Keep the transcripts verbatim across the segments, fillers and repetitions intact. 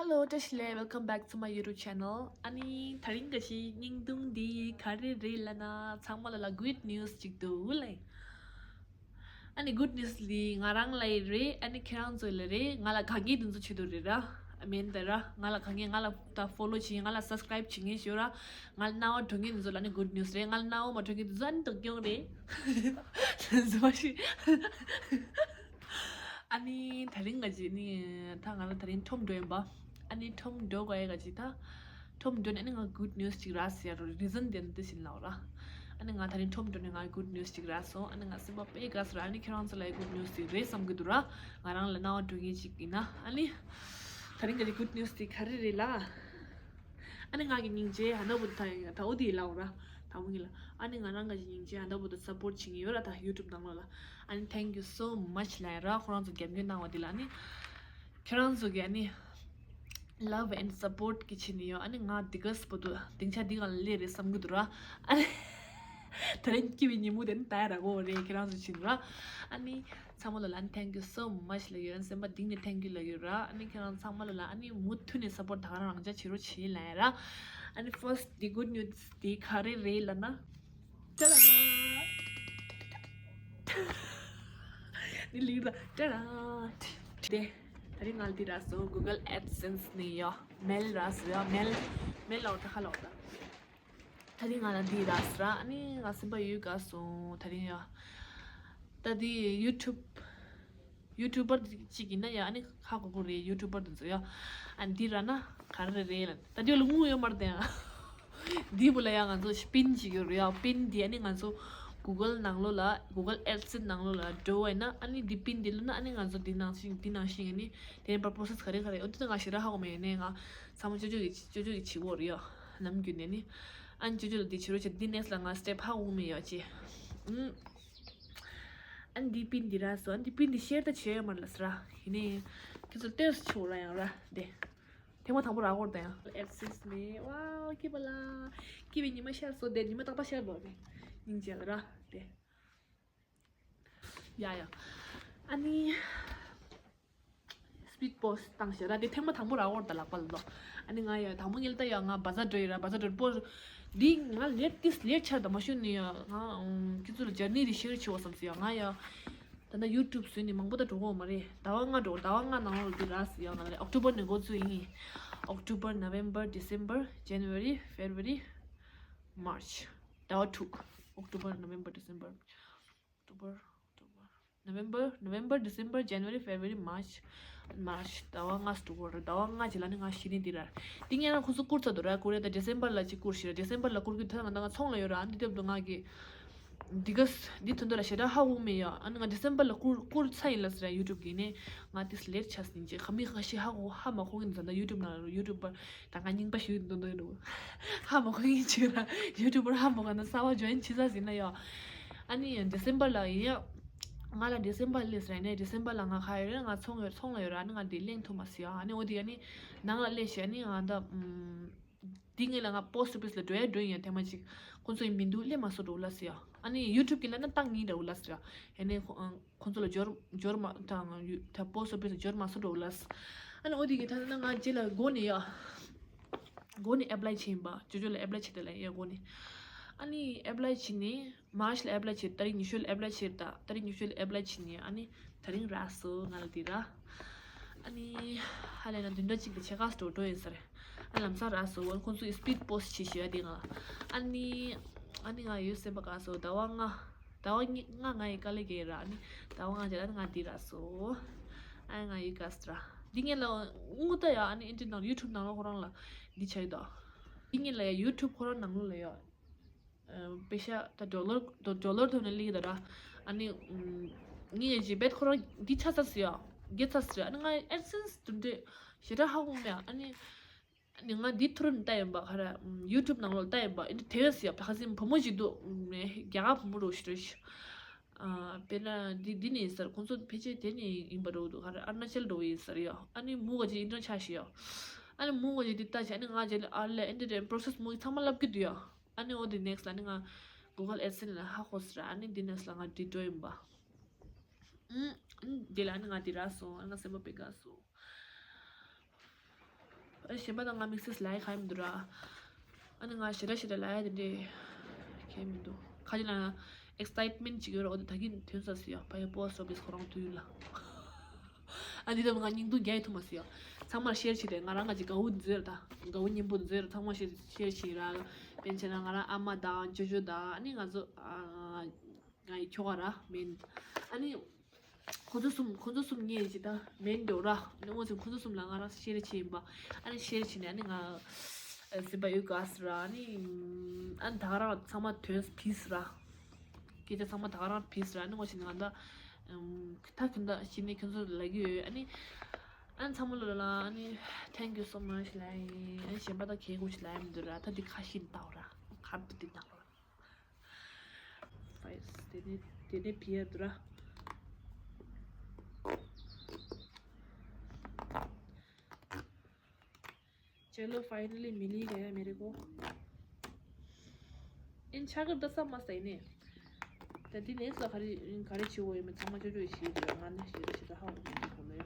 Hello, བཀྲ་ཤིས་བདེ་ལེགས། Welcome back to my YouTube channel. ཨ་ནི་དེ་རིང་གི་ཅིག་བརྙན་ཐུང་འདི་ག་རེ་རེད་ལབ་ན། ཚང་མ་ལ་ལ་good news ཅིག་འདུག་ལེ། ཨ་ནི་good news འདི་ང་རང་ལ་ཡི་རེད། ཨ་ནི་ཁྱེད་རང་ཚོ་ལ་རེད། ང་ལ་དགའ་མཁན་དེ་ཚོ་ཆེད་དུ་རེད་ར། མིན་ད་ར། ང་ལ་དགའ་མཁན། ང་ལ་ད་follow བྱེད་མཁན། ང་ལ་subscribe བྱེད་མཁན་ཞིག་ཡོད་ར། ང་ལ་རྣ་བ་འགྲོ་མཁན་དེ་ཚོ་ལ་ནི་good news རེད། ང་ལ་རྣ་བ་མ་འགྲོ་མཁན་དེ་ཚོ་ཨ་ནི་སྡུག་གྱོང་རེད། བཟོ་ཞིག་ཨ་ནི་དེ་རིང་ག་ཅིག་ནི་ད་ང་ལ་དེ་རིང་ཁྲོམ་འགྲོ་ཡིན་པ། ཨ་ནི་ཁྲོམ་འགྲོ་དགོས་ཡ་ག་ཅིག་ད། ཁྲོམ་འགྲོ་ནས་ཨ་ནི་ང་good news ཅིག་རག་ཟེར་རོ། reason དེ་ནི་དེ་བཞིན་ལབ་ར། ཨ་ནི་ང་དེ་རིང་ཁྲོམ་འགྲོ་ནས་ང་good news ཅིག་རག་སོང་། ཨ་ནི་ང་སེམས་པ་དཔེ་དགའ་སོང་ར། ཨ་ནི་ཁྱེད་རང་ཚོ་ལ་ཡ་good news ཅིག་རེད་བསམ་གི་འདུག་ར། ང་རང་ལ་རྣ་བ་འགྲོ་མཁན་ཅིག་ཡིན་ན། ཨ་ནི་དེ་རིང་ག་ཅིག་good news དེ་ག་རེ་རེད་ལ། ཨ་ནི་ང་གི་སྙིང་རྗེ་ཧ་ན་བུ་ད་ཡིན་ད་འོ་དེ་ཡིན་ལབ་ར། ད་འོ་ངི་ལ། ཨ་ནི་ང་རང་ག་ཅིག་སྙིང་རྗེ་ཧ་ན་བུ་ད་support བྱེད་མཁན་ཡོད་ར། ད་YouTube ནང་ལོགས་ལ། ཨ་ནི་thank you so much ལབ་ར། ཁོ་རང་ཚོ་རྒྱབ་སྐྱོར་གནང་བ་དེ་ལ། ཨ་ནི་ཁྱེད་རང་ཚོ་གི་ཨ་ནི་love and support གི་ཆེད་ནས་ཡོད། ཨ་ནི་ང་འདི་ག་སྤོ་དུ་སྡིངས་ཆ་འདི་གང་ལ་སླེབས་རེད་བསམ་གི་འདུག་ར། ཨ་ནི་དེ་རིང་སྐྱིད་པའི་ཉིན་མོ་དེ་ནི་ད་ཡ་ར་གོ་རེད། ཁྱེད་རང་ཚོ་ཆེད་དུ་ར། ཨ་ནི་ཚང་མ་ལ་ལ་ཨ་ནི་thank you so much ལབ་ཡོད། ཨ་ནི་སེམས་པ་གཏིང་ནས་thank you ལབ་ཡོད་ར། ཨ་ནི་ཁྱེད་རང་ཚང་མ་ལ་ལ་ཨ་ནི་མུ་མཐུད་ནས་support ད་ག་རང་རང་ཅག་བྱེད་རོགས་བྱེད་ལབ་ཡ་ར། ཨ་ནི་first འདི་good news འདི་ག་རེ་རེད་ལབ་ན། ཏ་ར། འདི་ལིག་ར་ཏ་ར། དེ་དེ་རིང་ང་ལ་འདི་རག་སོང་། Google AdSense ནས་ཡ། mail རག་སོང་ཡ། mail mail ལ་འོ་ད་ཁ་ལ་འོ་ད། དེ་རིང་ང་ལ་འདི་རག་སོང་ར། ཨ་ནི་ང་སེམས་པ་ཡོད་དགའ་སོང་དེ་རིང་ཡ། ད་འདི་YouTube YouTuber གཅིག་ཡིན་ན་ཡང་ཨ་ནི་ཧ་གོ་གོ་རེད། YouTuber དེ་ཚོ་ཡང་ཨ་འདི་ར་ན་ག་རེ་རེད་ལ། ད་འདི་ལ་དངུལ་ཡོད་མ་རེད་དེ་ཡང་། འདི་བུ་ལ་ཡང་ང་ཚོ་pin ཅིག་ཡོད་རེད་ཡ། pin འདི་ཨ་ནི་ང་ཚོ་Google ནང་ལོགས་ལ། Google AdSense ནང་ལོགས་ལ་འགྲོ་བ་ཡིན་ན་ཨ་ནི་འདི་pin འདི་ལ་ན་ཨ་ནི་ང་ཚོ་འདི་ནང་བཞིན་འདི་ནང་བཞིན་ཨ་ནི་དེ་ནས་པར་process ག་རེ་ག་རེ་འོ་འདི་ད་ང་ཞེ་དྲག་ཧ་གོ་མེད། ཡིན་ནའི་ང་ཚང་མ་ཅོ་ཅོ་གི་ཅོ་ཅོ་གི་བྱེད་དགོས་རེད་ཡ། ནམ་རྒྱུན་ནས་ནི་ཨ་ནི་ཅོ་ཅོ་ལ་འདི་བྱེད་རོགས་བྱེད། འདི་next ལ་ང་step ཧ་གོ་མེད་ཡ་ཅེ། ཨ་ནི་འདི་pin འདི་རག་སོང་། ཨ་ནི་འདི་pin འདི་share ད་བྱས་ཡོད་མ་རེད་ལ་ཟེར་ར། ཡིན་ནའི་ཁྱེད་ཚོ་ལྟོས་སུ་ཆེ་བོ་ར་ཡང་ར་དེ། ཐེངས་མ་དང་པོ་རག་གོ་ར་ད་ཡང་། AdSense ནས་ཝའོ་སྐྱིད་པ་ལ། སྐྱིད་པའི་ཉི་མ་ཤར་སོང་། དེ་ཉི་མ་ཏག་ཏག་ཤར་ལོ་རེད། སྙིང་རྗེ་ལ་ར་དེ། ཡ་ཡ། ཨ་ནི། speed post བཏང་ཞེ་ར་དེ་ཐེངས་མ་དང་པོ་རག་གོ་ར་ད་ལག་པ་ལ་ལོ། ཨ་ནི་ང་ཡ་དང་པོ་ཉིད་ལ་ད་ཡ་ང་བ་ཛར་འགྲོ་ཡི་ར། བ་ཛར་འགྲོ་པོ། འདི་ང་late this late ཆགས་ད་མ་ཤོད་ནི་ཡ། ང་ཁྱེད་ཚོ་ལ་journey འདི་share བྱེད་འོ་བསམ་སི་ཡ། ང་ཡ་ད་ན་YouTube བཟོས་ནི་མང་པོ་ད་འགྲོ་གོ་མ་རེད། ཟླ་བ་ལྔ་འགྲོ། ཟླ་བ་ལྔ་ནང་ལོགས་འདི་རག་སི་ཡ། ང་ལ་October ནས་འགོ་བཙུགས་ཡིན། October, November, December, January, February, March ཟླ་བ་དྲུག October, November, December, October, October, November, November, December, January, February, March, March ཟླ་བ་ལྔ་འགྲོ་གོ་ར། ཟླ་བ་ལྔ་ཅིག་ལ་ནི་ང་གཞི་ནས་འདི་ར། འདི་ངས་རང་ཁོ་ཚོ་བསྐུར་ཚར་འདུག་ར། བསྐུར་ཡ་ད་December ལ་ཅིག་བསྐུར་ཞིག་ར། December ལ་བསྐུར་གི་ཐོན་ང་ད་ང་ཚོང་ལ་ཡོད་ར། ཨ་འདི་དེབ་འདུག་ང་གི་འདི་ག་འདི་ཐོན་འདུག་ར། ཞེ་དྲག་ཧ་གོ་མེད་ཡ། ཨ་ནི་ང་December ལ་བསྐུར་བསྐུར་ཚར་ཡིན་ལ་ཟེར་ར། YouTube གི་ནས་ང་དེ་late ཆགས་ཟིན་ཅེ། ཁ་མི་ཁ་ཤས་ཧ་གོ་ཧ་མ་གོ་གི་འདུག་ད་YouTube ནང་ལ་YouTuber ད་ང་རྙིང་པ་ཞིག་འདུག་འདུག་འདུག་ཧ་མ་གོ་གི་ཅིག་ར། YouTuber ཧ་མ་གོ་ན་གསར་པ་join བྱེད་ས་ཟིན་ན་ཡ། ཨ་ནི་December ལ་ཡིན་ཡ། ང་ལ་December ལ་ཟེར་ནས་December ལ་ང་ག་ཡོད་རེད། ང་ཚོང་ཡོད་ཚོང་ལ་ཡོད་ར། ཨ་ནི་ང་དེ་གླེང་ཐུབ་མ་སི་ཡ། ཨ་ནི་འོ་དེ་ཨ་ནི་ནང་ལ་སླེབས་ཤེ། ཨ་ནི་ང་ད་ཨམ། འདི་ངེད་ལ་ང་post office ལ་འགྲོ་ཡ་འགྲོ་ཡིན་ཡ། ཐེངས་མ་གཅིག་ཁོང་ཚོ་ཡི་མི་འདུག་སླེབས་མ་སོང་འགྲོ་ལ་སི་ཡ། ཨ་ནི་YouTube གི་ལ་ན་ཏང་ཡིན་འདྲ་བོ་ལ་སི་ཡ། ཨ་ནི་ཁོ་ཁོང་ཚོ་ལ་འབྱོར་འབྱོར་མ་ཐང་ད་post office ལ་འབྱོར་མ་སོང་འགྲོ་ལ་སི། ཨ་ནི་འོ་དེ་གི་ད་ན་ང་རྗེས་ལ་སྒོ་ནས་ཡ། སྒོ་ནས་apply བྱས་ཡིན་པ། ཅོ་ཅོ་ལ་apply བྱས་ཏེ་ལ་ཡ་སྒོ་ནས། ཨ་ནི་apply བྱས་ནས། March ལ་apply བྱས། ཏ་རིག་ཉི་ཤུ་ལ་apply བྱས། ད་ཏ་རིག་ཉི་ཤུ་ལ་apply བྱས་ནས་ཨ་ནི་དེ་རིང་རག་སོང་ང་ལ་འདི་ར། ཨ་ནི་ཧ་ལས་ན་བདུན་ཕྲག་གཅིག་ལ་ཆེ་ཁག་སུ་འགྲོ་ཡིན་ས་རེད། ཨ་ལམ་སང་རག་སོང་། འོན་ཁོང་ཚོས་speed post བྱས་ཤེ་ཡ་དེ་ང་། ཨ་ནི་ཨ་ནི་ང་ཡོད་སེམས་པ་དགའ་སོང་། ཟླ་བ་ལྔ། ཟླ་བ་གཉིས་ལྔ་ང་ཡི་དཀའ་ལས་བརྒྱབ་ར། ཨ་ནི་ཟླ་བ་ལྔ་རྗེས་ལ་ཨ་ནི་ང་འདི་རག་སོང་། ཨ་ནི་ང་ཡི་དགའ་སོང་ར། འདི་ངེད་ལ་དངུལ་ད་ཡ། ཨ་ནི་ཨིན་ཏི་ནང་YouTube ནང་ལ་ཁོ་རང་ལ་འདི་ཆ་ཡི་ད། འདི་ངེད་ལ་ཡ་YouTube ཁོ་རང་ནང་ལོགས་ལ་ཡ། པེ་ཤ་ད་dollar dollar ཐོག་ནས་སླེབས་ཀྱི་ད་ར། ཨ་ནི་ངས་ཡང་ཅིག་བེད་ཁོ་རང་འདི་ཆ་ཚ་ཟེར་ཡ། རྒྱལ་ཚ་ཟེར། ཨ་ནི་ང་AdSense དེ་འདྲས་ཞེ་དྲག་ཧ་གོ་མེད། ཨ་ནི་ཨ་ནི་ང་འདི་ཐོ་རངས་ལྟ་ཡིན་པ། ག་རེ་YouTube ནང་ལོགས་ལྟ་ཡིན་པ། ཨ་ནི་དེ་བས་ཟེར་ཡ། ཕ་ཁ་སིན་བུ་མོ་ཞིག་འདུག་རྒྱ་གར་བུ་མོ་རོ་ཞིག་རེད། དཔེར་ན་འདི་འདི་ནས་ཡིན་ས་རེད། ཁོང་ཚོ་ཕལ་ཆེར་དེ་ནས་ཡིན་པ་འདྲ་བོ་འདུག་ག་རེ་ཨ་རུ་ན་ཅལ་འདྲ་བོ་ཡིན་ས་རེད་ཡ། ཨ་ནི་མོ་ག་ཅིག་ཨིན་ཏྲན་ཆ་ཞིག་ཡ། ཨ་ནི་མོ་ག་ཅིག་འདི་ལྟ་བྱས། ཨ་ནི་ང་རྗེས་ལ་ཨ་ལས་ཨེ་འདི་འདྲའི་process མོ་གིས་ཚང་མ་ལབ་ཀྱི་འདུག་ཡ། ཨ་ནི་འོ་དེ་next ལ་ཨ་ནི་ང་Google AdSense ལ་ཧ་གོ་ཟེར། ཨ་ནི་འདི་next ལ་ང་འདི་འགྲོ་ཡིན་པ། ཨུམ། ཨུམ། དེ་ལ་ཨ་ནི་ང་འདི་རག་སོང་། ཨ་ནི་ང་སེམས་པ་དཔེ་དགའ་སོང་། གཞན་པ་དང་ང་དམིགས་བསལ་ལབ་ཡ་གང་ཡང་མི་འདུག་ར། ཨ་ནི་ང་ཞེ་དྲག་ཞེ་དྲག་ལབ་ཡ་དེ་འདྲས་གང་ཡང་མི་འདུག་ཁ་ཅིག་ལ་ཡང་excitement ཅིག་ཡོད་ར། འོ་དེ་ད་གིན་ཐོན་ས་སི་ཡ། ཕ་ཡི་post office ཁོ་རང་དུས་ལ། ཨ་འདི་ལྟ་བུ་ང་སྙིང་དུ་རྒྱ་ཡི་ཐུབ་མ་སི་ཡ། ཚང་མར་ཤེར་བྱེད་དེ། ང་རང་ང་ཅིག་དགའ་བོ་མཛོད་ར། ད་དགའ་བོ་སྙིང་པོ་མཛོད་ར། ཚང་མར་ཤེར་ཤེར་བྱེད་ར། དཔེར་ན་ང་རང་ཨ་མ་དང་ཅོ་ཅོ་དང་ཨ་ནི་ང་ཚོ་ཨ། ང་ཡི་ཁྱོ་ག་ར་མེན། ཨ་ནི་ཁོ་ཚོ་གསུམ། ཁོ་ཚོ་གསུམ་ངས་ཅི་ད་མེན་འདོད་ར། ནི་ངོ་ཚོ་ཁོ་ཚོ་གསུམ་ལ་ང་རང་ཤེར་བྱེད་ཡིན་པ། ཨ་ནི་ཤེར་བྱེད་ནས་ཨ་ནི་ང་སེམས་པ་ཡོད་དགའ་སི་ར། ཨ་ནི་ཨ་ནི་ད་ག་རང་ཚང་མ་དོན་ཕིས་ར། སྐད་ཆ་ཚང་མ་ད་ག་རང་ཕིས་ར། ཨ་ནི་ངོ་ཤེས་ནི་ང་ད་ད་ཁྱོད་ད་ཤེས་ནི་ཁྱོད་ཚོ་ལ་གི་ཡོད། ཨ་ནི་ཨ་ནི་ཚང་མ་ལོ་ལ་ཨ་ནི་thank you so much ལ་ཡིན། ཨ་ནི་གཞན་པ་ད་གས་གོ་ཤི་ལ་ཡིན་མི་འདུག་ར། ད་འདི་ཁ་ཤིན་ཏའོ་ར། ཁར་དུ་འདི་ནང་ར། ཕའིས། དེ་ནས་དེ་ནས་ཕི་ཡར་དུ་ར། चलो finally मिल ही गया मेरे को। ཨིན་ཆ་གར་ད་ས་མ་ས་ཡིན་ནས། ད་འདི་ནས་ས་ག་རེ་ག་རེ་བྱེད་འོ་ཡོད་མེད་ཚང་མ་ཅོ་ཅོ་ཡི་ཤེས་དེ་ང་ནི་ཤེས་རེ་ཤེས་ད་ཧ་གོ་མི་འདུག་གོ་ནས།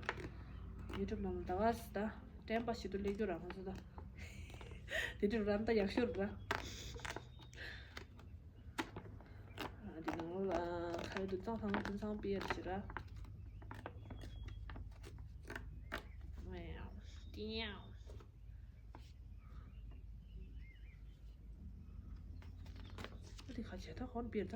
ཡུ་ཊུབ་ནང་ལ་ད་ག་ས་ད་དྲན་པ་ཞིག་ཏུ་ལེགས་འགྱུར་རང་ཚོ་ད། དེ་དུས་རང་ད་ཡག་ཤོས་ར། འདི་ནང་ལོགས་ལ་ཁ་ཡོད་དུ་གཙང་ཐང་དུ་ཚང་པི་ཡར་ཞེ་ར། ཏིའོ། འདི་ཁ་བྱེད་ད་ཧོན་པི་ཡར་ད།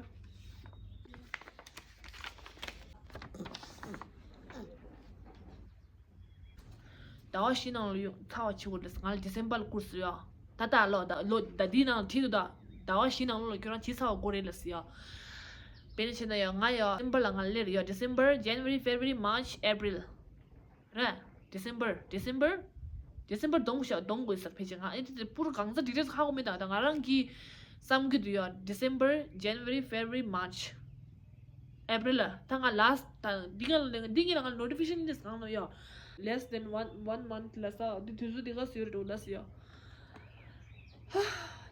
ཟླ་བ་བཞི་ནང་ལ་ཡོང་ཚར་བ་བྱེད་དགོས་རེད། ང་ལ་ཌི་སེམ་བར་ལ་བསྐུར་ཟེར་ཡ། ད་ལྟ་ལོ་ད་ལོ་ད་འདིའི་ནང་ལ་བྲིས་འདུག་ད་ཟླ་བ་བཞི་ནང་ལོགས་ལ་ཁྱོད་རང་བྱེད་ཚར་བ་དགོས་རེད་ལ་ཟེར་ཡ། དཔེར་ན་བྱས་ན་ཡ་ང་ཡ་ཌི་སེམ་བར་ལ་ང་ལ་སླེབས་རེད་ཡ། December, January, February, March, April རེད། December, December, December་གདོང་ཤག་གདོང་དགོས་ས་ཕལ་ཆེར་ང་ཨེ་དེ་པུར་གང་ས་ཌི་ཊེལ་ཧ་གོ་མེད། ད་ད་ང་རང་གི་བསམ་གྱི་འདུག་ཡ། December, January, February, March, April ད་ང་ལ་སི་ཊི་ད་འདི་ག་ལ་འདི་གི་ལ་ང་notification་འདི་གང་ནོ་ཡ། Less than one one month ལ་ས་འདི་དུས་ཚོད་འདི་ག་སུ་ཡོད་རེད་འདུག་ལ་སི་ཡ།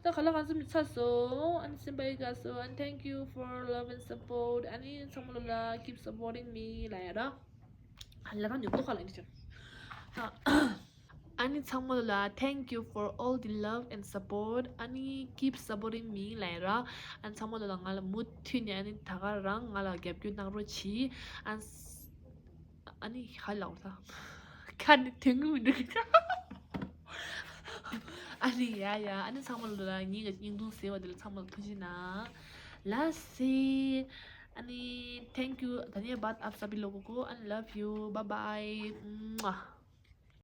ད་ག་ལ་གང་ས་མི་ཚར་སོང་། ཨ་ནི་སེམས་པ་ཡི་དགའ་སོང་། And thank you for love and support. ཨ་ནི་ཚང་མ་ལོ་ལ་keep supporting me ལ་ཡ་ར། ལ་ད་ཉོ་ཏོ་ཁ་ལ་ཨིན་ཅི། ཨ་ནི་ཚང་མ་ལ་thank you for all the love and support. ཨ་ནི་keep supporting me ལ་ཡ་ར། ཨ་ནི་ཚང་མ་ལ་ང་ལ་མུ་མཐུད་ནས་ཨ་ནི་ད་ག་རང་ང་ལ་རྒྱབ་སྐྱོར་གནང་རོགས་གྱིས། ཨ་ཨ་ནི་ཧ་ལའོ་ད། ཁ་ནི་དོན་གི་མི་འདུག་ཨ་ནི་ཡ་ཡ། ཨ་ནི་ཚང་མ་ལ་ངའི་སྙིང་དུང་ཟེར་བ་དེ་ལ་ཚང་མ་ལ་ཐུགས་རྗེ་གནང་། ལ་སི། ཨ་ནི་thank you धन्यवाद आप सभी लोगों को। I love you, bye bye.